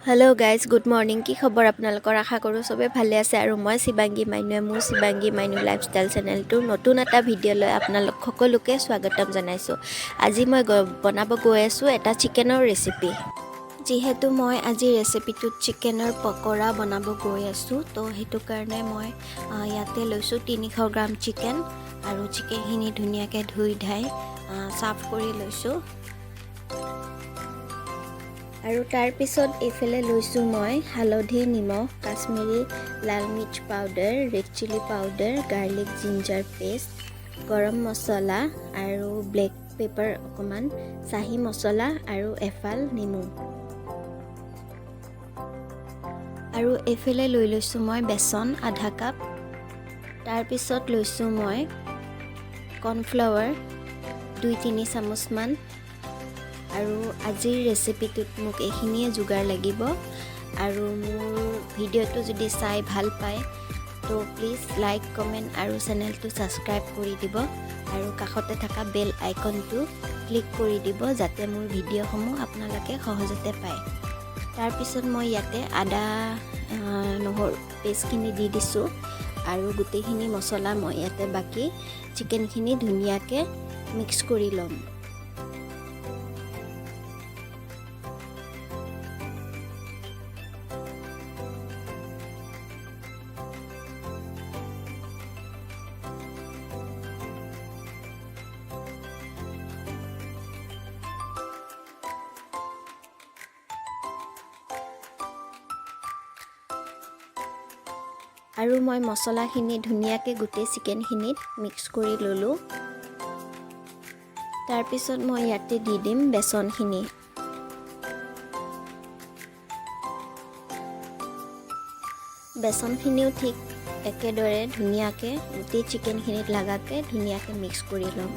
Hello' guys, good morning. কি খবৰ আপোনালোকৰ? আশা কৰোঁ চবেই ভালে আছে। আৰু মই শিৱাংগী মাইনুৱে মোৰ শিৱাংগী মাইনু লাইফষ্টাইল চেনেলটোৰ নতুন এটা ভিডিঅ' লৈ আপোনালোক সকলোকে স্বাগতম জনাইছোঁ। আজি মই বনাব গৈ আছোঁ এটা চিকেনৰ ৰেচিপি। যিহেতু মই আজি ৰেচিপিটোত চিকেনৰ পকৰা বনাব গৈ আছোঁ, তো সেইটো কাৰণে মই ইয়াতে লৈছোঁ 300 গ্ৰাম চিকেন আৰু চিকেনখিনি ধুনীয়াকৈ ধুই ধাই চাফ কৰি লৈছোঁ। আৰু তাৰপিছত এইফালে লৈছোঁ মই হালধি, নিমখ, কাশ্মীৰী লাল Mirch powder, red chilli powder, garlic ginger paste, গৰম মছলা আৰু ব্লেক পেপাৰ অকণমান, চাহী মছলা আৰু এফাল নেমু। আৰু এইফালে লৈ লৈছোঁ মই বেচন আধা কাপ। তাৰপিছত লৈছোঁ মই কৰ্ণফ্লাৱাৰ 2-3 চামুচমান। আৰু আজিৰ ৰেচিপিটোত মোক এইখিনিয়ে যোগাৰ লাগিব। আৰু মোৰ ভিডিঅ'টো যদি চাই ভাল পায়, তো প্লিজ লাইক, কমেণ্ট আৰু চেনেলটো ছাবস্ক্ৰাইব কৰি দিব আৰু কাষতে থকা বেল আইকনটো ক্লিক কৰি দিব, যাতে মোৰ ভিডিঅ'সমূহ আপোনালোকে সহজতে পায়। তাৰপিছত মই ইয়াতে আদা নহৰু পেষ্টখিনি দি দিছোঁ আৰু গোটেইখিনি মছলা মই ইয়াতে বাকী চিকেনখিনি ধুনীয়াকৈ মিক্স কৰি ল'ম। আৰু মই মছলাখিনি ধুনীয়াকৈ গোটেই চিকেনখিনিত মিক্স কৰি ল'লোঁ। তাৰপিছত মই ইয়াতে দি দিম বেচনখিনি। বেচনখিনিও ঠিক একেদৰে ধুনীয়াকৈ গোটেই চিকেনখিনিত লগাকৈ ধুনীয়াকৈ মিক্স কৰি ল'ম।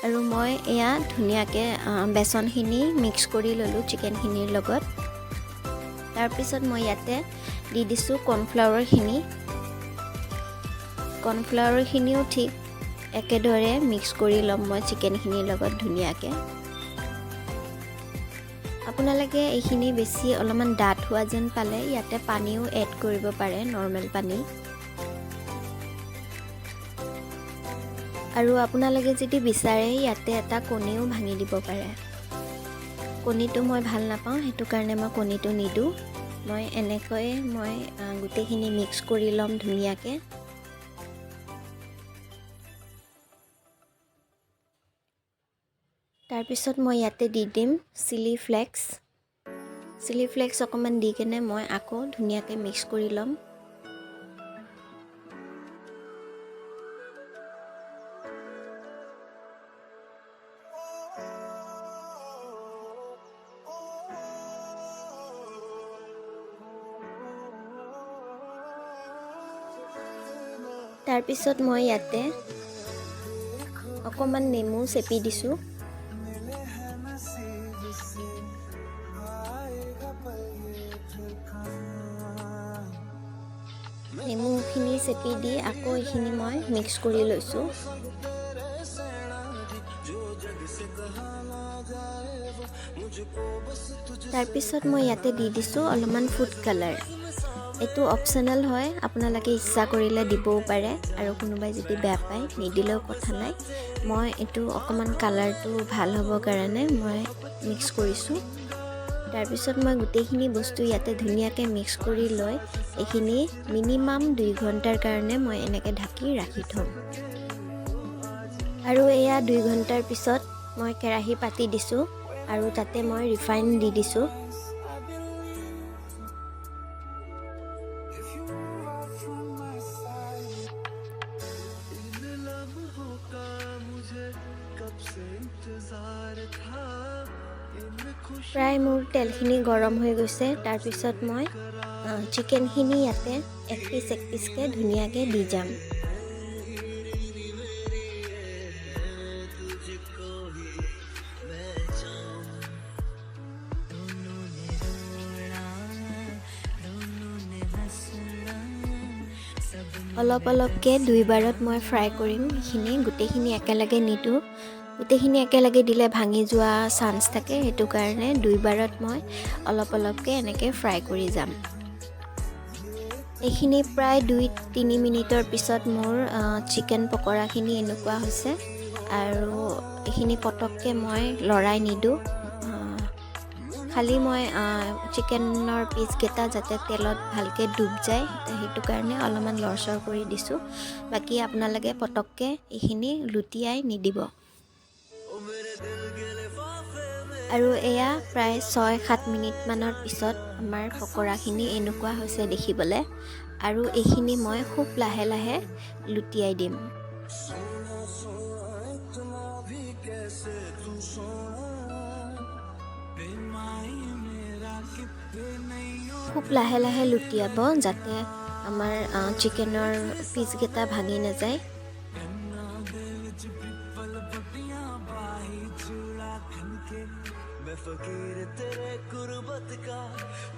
আৰু মই এয়া ধুনীয়াকৈ বেচনখিনি মিক্স কৰি ল'লোঁ চিকেনখিনিৰ লগত। তাৰপিছত মই ইয়াতে দি দিছোঁ কৰ্ণফ্লাৱাৰখিনি। কৰ্ণফ্লাৱাৰখিনিও ঠিক একেদৰে মিক্স কৰি ল'ম মই চিকেনখিনিৰ লগত ধুনীয়াকৈ। আপোনালোকে এইখিনি বেছি অলপমান ডাঠ হোৱা যেন পালে ইয়াতে পানীও এড কৰিব পাৰে, নৰ্মেল পানী। আৰু আপোনালোকে যদি বিচাৰে, ইয়াতে এটা কণীও ভাঙি দিব পাৰে। কণীটো মই ভাল নাপাওঁ, সেইটো কাৰণে মই কণীটো নিদিওঁ। মই এনেকৈয়ে মই গোটেইখিনি মিক্স কৰি ল'ম ধুনীয়াকৈ। তাৰপিছত মই ইয়াতে দি দিম চিলি ফ্লেক্স। চিলি ফ্লেক্স অকণমান দি কেনে মই আকৌ ধুনীয়াকৈ মিক্স কৰি ল'ম। তাৰপিছত মই ইয়াতে অকণমান নেমু চেপি দিছোঁ। নেমুখিনি চেপি দি আকৌ এইখিনি মই মিক্স কৰি লৈছোঁ। তাৰপিছত মই ইয়াতে দি দিছোঁ অলপমান ফুড কালাৰ। এইটো অপশ্যনেল হয়, আপোনালোকে ইচ্ছা কৰিলে দিবও পাৰে আৰু কোনোবাই যদি বেয়া পায়, নিদিলেও কথা নাই। মই এইটো অকণমান কালাৰটো ভাল হ'বৰ কাৰণে মই মিক্স কৰিছোঁ। তাৰপিছত মই গোটেইখিনি বস্তু ইয়াতে ধুনীয়াকৈ মিক্স কৰি লৈ এইখিনি মিনিমাম 2 ঘণ্টাৰ কাৰণে মই এনেকৈ ঢাকি ৰাখি থ'ম। আৰু এয়া 2 ঘণ্টাৰ পিছত মই কেৰাহী পাতি দিছোঁ আৰু তাতে মই ৰিফাইন দি দিছোঁ। If you move out from my side, इन लम्हों का मुझे कब से इंतजार था, इन खुशी প্ৰায় মোৰ তেলখিনি গৰম হৈ গৈছে। তাৰপিছত মই চিকেনখিনি ইয়াতে এক পিচ এক পিচকৈ ধুনীয়াকৈ দি যাম। तुझको ही मैं चाहूं, दोनों ने रोना। অলপ অলপকৈ দুইবাৰত মই ফ্ৰাই কৰিম এইখিনি। গোটেইখিনি একেলগে নিদিওঁ। গোটেইখিনি একেলগে দিলে ভাঙি যোৱা চান্স থাকে, সেইটো কাৰণে দুইবাৰত মই অলপ অলপকৈ এনেকৈ ফ্ৰাই কৰি যাম এইখিনি। প্ৰায় 2-3 মিনিটৰ পিছত মোৰ চিকেন পকৰাখিনি এনেকুৱা হৈছে। আৰু এইখিনি পটককৈ মই লৰাই নিদিওঁ। খালি মই চিকেনৰ পিচকেইটা যাতে তেলত ভালকৈ ডুব যায়, সেইটো কাৰণে অলপমান লৰচৰ কৰি দিছোঁ। বাকী আপোনালোকে পটককৈ এইখিনি লুটিয়াই নিদিব। আৰু এয়া প্ৰায় 6-7 মিনিটমানৰ পিছত আমাৰ পকৰাখিনি এনেকুৱা হৈছে দেখিবলৈ। আৰু এইখিনি মই খুব লাহে লাহে লুটিয়াই দিম। सोना सोना इतना भी कैसे तू सोना बेमाई मेरा कितने नहीं हो। খুব লাহে লাহে লুটিয়াব, যাতে আমাৰ চিকেনৰ পিচকেইটা ভাঙি নাযায়। ਕੰਨਾਂ ਦੇ ਵਿੱਚ ਪਿੱਪਲ ਪੱਟੀਆਂ ਬਾਹੀ ਚੂੜਾ ਖਨਕੇ मैं फकीर तेरे कुर्बत का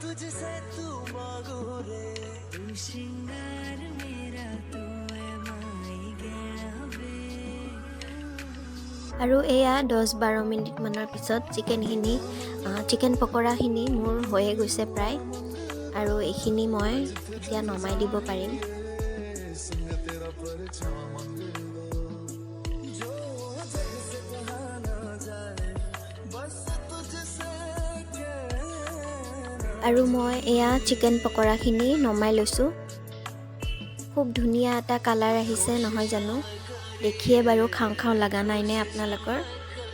तुझसे तू मांगू रे। तू शिंगार मेरा तू है माई गया वे। আৰু এয়া 10-12 মিনিটমানৰ পিছত চিকেন পকৰাখিনি মোৰ হৈয়ে গৈছে প্ৰায়। আৰু এইখিনি মই এতিয়া নমাই দিব পাৰিম। संग तेरा परछावां मंगदा जो जग से कहा ना जाए बस तुझसे कहना। আৰু মই এয়া চিকেন পকৰাখিনি নমাই লৈছোঁ। খুব ধুনীয়া এটা কালাৰ আহিছে, নহয় জানো? দেখিয়ে বাৰু খাওঁ খাওঁ লগা নাইনে আপোনালোকৰ?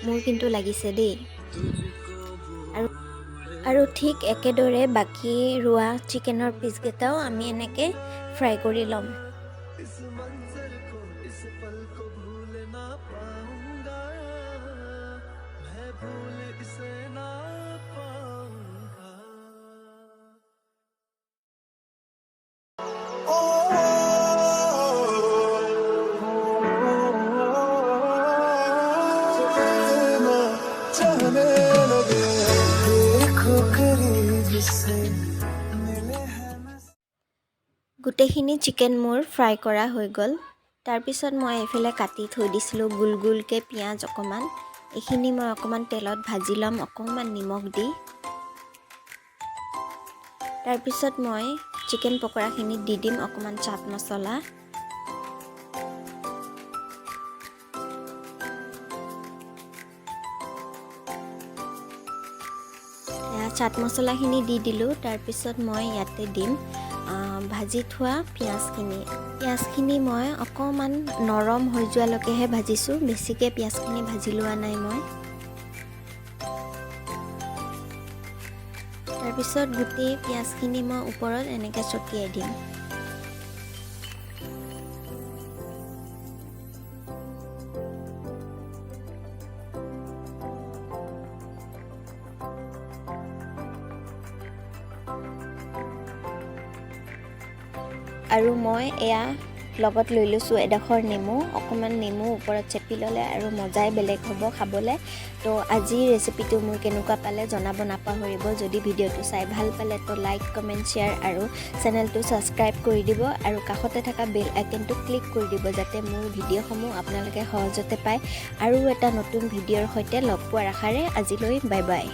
মোৰ কিন্তু লাগিছে দেই। আৰু ঠিক একেদৰে বাকী ৰোৱা চিকেনৰ পিচকেইটাও আমি এনেকৈ ফ্ৰাই কৰি ল'ম। इस मंजर को इस पल को भूल ना पाऊंगा मैं, भूल इसे ना पाऊंगा। ओ इतना चाहने लगे देखो करीब से मिले हैं। গোটেইখিনি চিকেন মোৰ ফ্ৰাই কৰা হৈ গ'ল। তাৰপিছত মই এইফালে কাটি থৈ দিছিলোঁ গোল গোলকৈ পিঁয়াজ অকণমান। এইখিনি মই অকণমান তেলত ভাজি ল'ম, অকণমান নিমখ দি। তাৰপিছত মই চিকেন পকৰাখিনিত দি দিম অকণমান চাট মছলা। এয়া চাট মছলাখিনি দি দিলোঁ। তাৰপিছত মই ইয়াতে দিম ভাজি থোৱা পিঁয়াজখিনি। পিঁয়াজখিনি মই অকণমান নৰম হৈ যোৱালৈকেহে ভাজিছোঁ, বেছিকৈ পিঁয়াজখিনি ভাজি লোৱা নাই মই। তাৰপিছত গোটেই পিঁয়াজখিনি মই ওপৰত এনেকৈ ছটিয়াই দিম। আৰু মই এয়া লগত লৈ লৈছোঁ এডোখৰ নেমু। অকণমান নেমু ওপৰত চেপি ল'লে আৰু মজাই বেলেগ হ'ব খাবলৈ। তো আজিৰ ৰেচিপিটো মোৰ কেনেকুৱা পালে জনাব নাপাহৰিব। যদি ভিডিঅ'টো চাই ভাল পালে, তো লাইক, কমেণ্ট, শ্বেয়াৰ আৰু চেনেলটো ছাবস্ক্ৰাইব কৰি দিব আৰু কাষতে থকা বেল আইকনটো ক্লিক কৰি দিব, যাতে মোৰ ভিডিঅ'সমূহ আপোনালোকে সহজতে পায়। আৰু এটা নতুন ভিডিঅ'ৰ সৈতে লগ পোৱাৰ আশাৰে আজিলৈ বাই বাই।